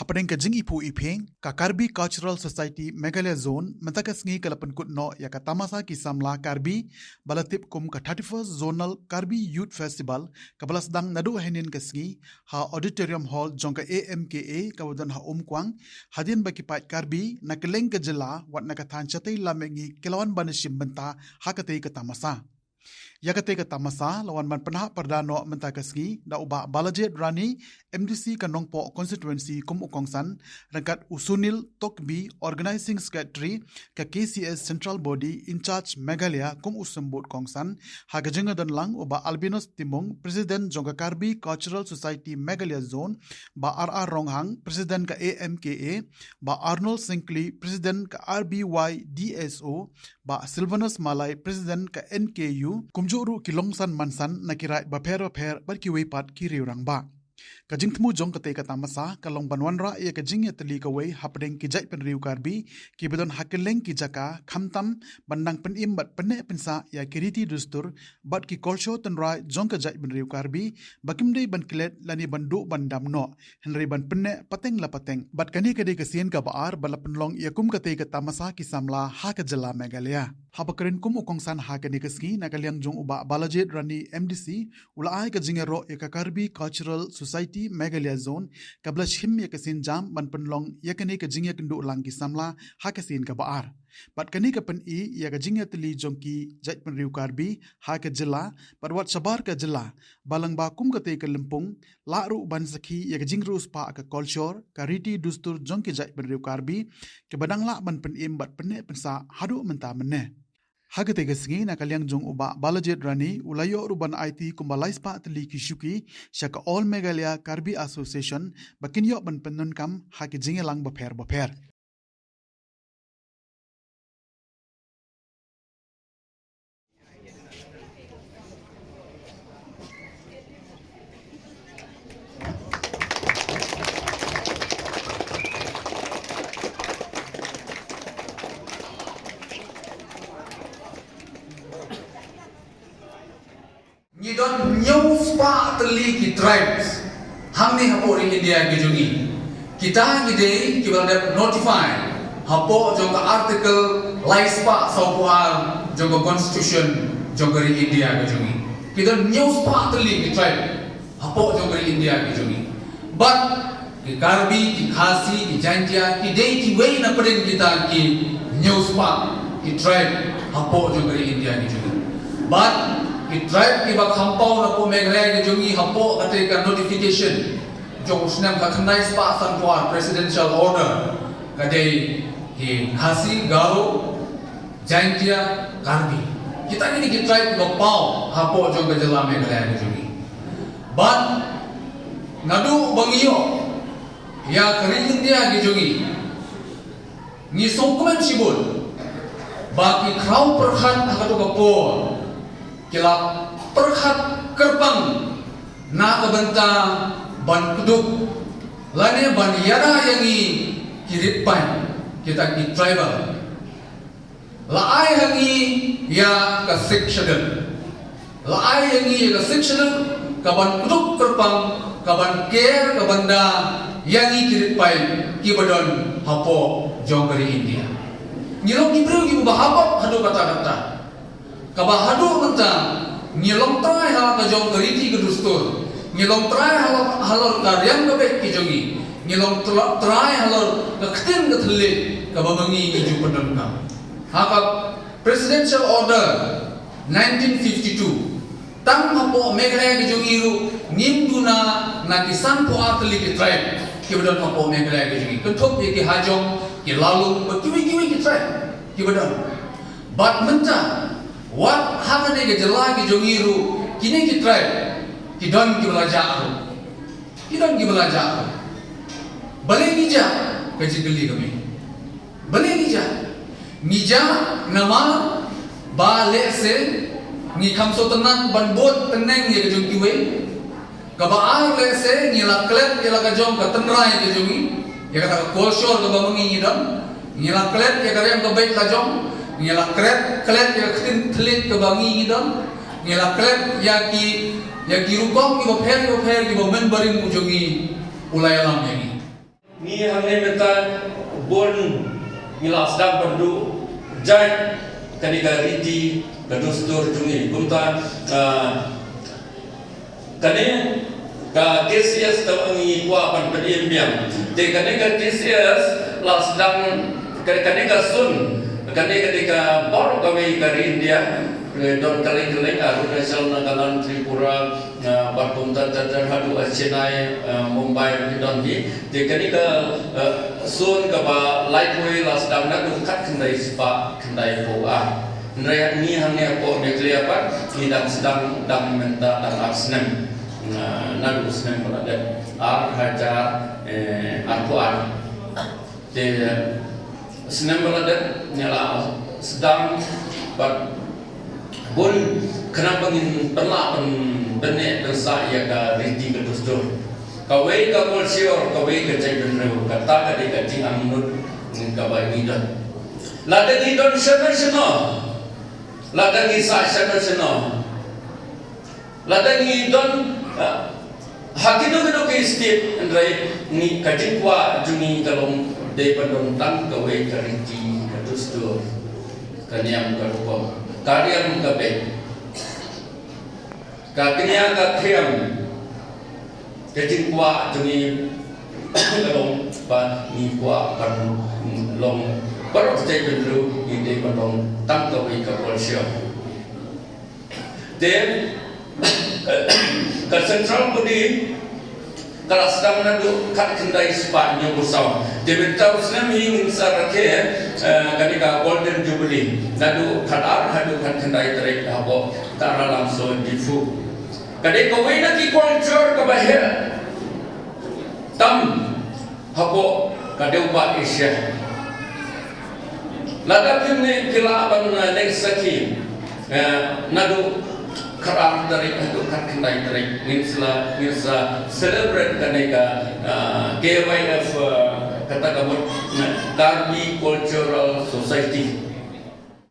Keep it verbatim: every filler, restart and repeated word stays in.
Hapdeng ka jingiphuh iphieng, ka Karbi Cultural Society Meghalaya Zone mynta ka sngi ka la pynkut noh ïa ka tamasa ki samla Karbi ba la tip kum ka thirty-first Zonal Karbi Youth Festival, kaba la sdang naduh hynnin ka sngi ha Auditorium Hall jong ka A M K A kaba don ha Umkwang, hadien ba ki paid Karbi na kylleng ka jylla, wat na ka thaiñ shatei lam mihngi, ki la wan ban shim bynta ha katei ka tamasa. Ïa katei ka tamasa la wan ban pynhap pyrda noh mynta ka sngi da u Bah Balajied Rani, M D C ka Nongpoh Constituency kum u kongsan, ryngkat u Sunil Tokbi, Organising Secretary ka K C S Central Body in charge Meghalaya kum u symbud kongsan, ha ka jingdon lang u Bah Albinus Timung, President jong ka Karbi Cultural Society Meghalaya Zone, Bah R R Ronghang, President ka A M K A, Bah Arnold Syngkli, President ka R B Y D S O, Bah Sylvanus Malai, President ka N K U, kumjuh ruh ki longsan mansan na ki raid bapher bapher bad kiwei pat ki riew rangbah. Ka jingthmu jong katei ka tamasa ka long ban wanrah ïa ka jingïatylli kawei hapdeng ki jaitbynriew Karbi kiba don ha kylleng ki jaka, khamtam ban nang pynim bad pynneh pynsah ïa ki riti dustur bad ki kolshor tynrai jong ka jaitbynriew Karbi, ba kim dei ban klet lane ban duh ban dam noh, hynrei ban pynneh pateng la pateng. Bad kane ka dei ka sien kaba ar ba la pynlong ïa kum katei ka tamasa ki samla ha ka jylla Meghalaya. Haba kren kum u kongsan ha kane ka sngi na ka liang jong u Bah Balajied Rani, M D C, u la ai ka jingïaroh ïa ka Karbi Cultural Society Meghalaya Zone kaba la shim ïa ka sienjam ban pynlong ïa kane ka jingïakynduh lang ki samla ha ka sien kaba ar. Bad kane ka pyni ïa ka jingïatylli jong ki jaitbynriew Karbi ha ka jylla bad wat shabar ka jylla, ba lyngba kum katei ka lympung lah ruh ban sakhi ïa ka jingriewspah ka kolshor, ka riti dustur jong ki jaitbynriew Karbi, kiba dang lah ban pynim bad pynneh pynsah haduh mynta mynne. Ha katei ka sngi na ka liang jong u Bah Balajied Rani u la ïoh ruh ban aiti kumba laispah tylli ki shuki sha ka All Meghalaya Karbi Association ba kin ïoh ban pyndonkam ha ki jingïalang bapher bapher. Ngi don hynñiew spah tylli ki tribes hangne hapoh ri India ki jong ngi. Kita ki dei kiba la dep notify hapoh jong ka article lai spah sawphew ar jong ka constitution jong ka ri India ki jong ngi. Ki don hynñiew spah tylli ki tribe hapoh jong ka ri India ki jong ngi. Bad ki Karbi, ki Khasi, ki Jaintia, ki dei kiwei na pdeng kita ki hynñiew spah ki tribe hapoh jong ka ri India ki jong ngi. Bad ki tribe kiba kham paw napoh Meghalaya ki jong ngi hapoh katei ka notification jong u snem khatkhyndai spah sanphew ar, presidential order, ka dei ki Khasi, Garo, Jaintia, Karbi. Kita kine ki tribe kiba paw hapoh jong ka jylla Meghalaya ka jong ngi. Bad naduh ba ngi ïoh ïa ka ri India ka jong ngi, ngi sngewkmen shibun ba ki khraw pyrkhat ha kato ka por ki la pyrkhat kyrpang na ka bynta ban kdup lane ban ïada ïa ngi ki ri paid, kita ki tribal. La ai ha ngi ïa ka Sixth Schedule. La ai ha ngi ïa ka Sixth Schedule, ka ban kdup kyrpang, ka ban ker, ka ban da ïa ngi ki ri paid kiba don hapoh jong ka ri India. Ngi long ki briew kiba bha bha haduh katta katta. Kaba haduh mynta ngi long trai ha la ka jong ka riti ka dustur. Ngi long trai ha la, halor ka riam ka beit ki jong ngi. Ngi long tra-, trai halor ka ktien ka thylliej kaba ma ngi ngi ju pyndonkam. Ha ka Presidential Order nineteen fifty-two, tang hapoh Meghalaya ka jong ngi ruh ngim duna na ki sanphew ar tylli ki tribe kiba don hapoh Meghalaya ka jong ngi. Kynthup ïa ki Hajong, ki Lalung, bad kiwei kiwei ki tribe kiba don. Bad mynta, wat ha kane ka jylla ka jong ngi ruh, kine ki tribe ki don kiba la jah ruh. Ki don kiba la jah ruh. Balei ngi jah? Ka jingkylli ka mih. Balei ngi jah? Ngi jah namar ba lehse ngi kham sngewtynnat ban bud tneng ïa ka jong kiwei. Kaba ar, lehse ngi la klet ïa la ka jong ka tynrai ka jong ngi, ïa kata ka kolshor kaba ma ngi ngi don. Ngi la klet ïa ka riam ka beit la jong. Ngi la klet, klet ïa ka ktien thylliej kaba ngi ngi don. Ngi la klet ïa ki, ïa ki rukom kiba pher kiba pher kiba u mynbarim u jong ngi u la ïalam ïa ngi. Ngi hangne mynta bun ngi la sdang ban duh jait kane ka riti ka dustur jong ngi. Kumta, ah, kane ka K C S te ngi kwah ban pynim biang. Te kane ka K C S la sdang ka-, kane ka sun, kane, kane ka baroh kawei ka ri India, eh, don kylleng kylleng, Arunachal, Nagaland, Tripura, ah, bad kumta ter ter haduh, ah, Chennai, ah, Mumbai, ki don hi. Te kane ka, ah, sun kaba laiphew la sdang naduh khatkhyndai spah khyndaiphew ar. Hynrei ngi hangne hapoh Meghalaya pat ngi dang sdang, dang mynta dang ar snem. Ah, naduh snem ba la dep, ar hajar, eh, arphew ar. Te snem ba la dep ngi la sdang bad bun khnang ba ngin pynlah pyn-, pynneh pynsah ïa ka riti ka dustur. Kawei ka culture, kawei ka jaitbynriew, kata ka dei ka jingangnud kaba ngi don. Lada ngi don shano shano, lada ngi sah shano shano, lada ngi don, ah, ha kino kino ki state, hynrei ngi, ka jingkwah jong ngi ka long dei ban don tang kawei ka riti ka dustur, ka niam ka rukom, ka riam ka beit, ka kñia ka khriam. Ka jingkwah jong ngi ka long ba ngi kwah ban long baroh ka jaitbynriew ngi dei ban long tang kawei ka culture. Te ka central body ka la sdang naduh khatkhyndai spah hynñiewphew saw. Te mynta u snem hi ngin sa rakhe, eh, kane ka Golden Jubilee naduh khatar haduh khatkhyndai tarik hapoh Taralangso, Diphu. Ka dei kawei na ki culture kaba heh tam hapoh ka dewbah Asia. Lada phim ngi, phi lah ban, eh, leh sakhi, eh, naduh khatar tarik haduh khatkhyndai tarik ngin sa, ngin sa celebrate kane ka, eh, K Y F, eh, kata ka mut, eh, Karbi Cultural Society.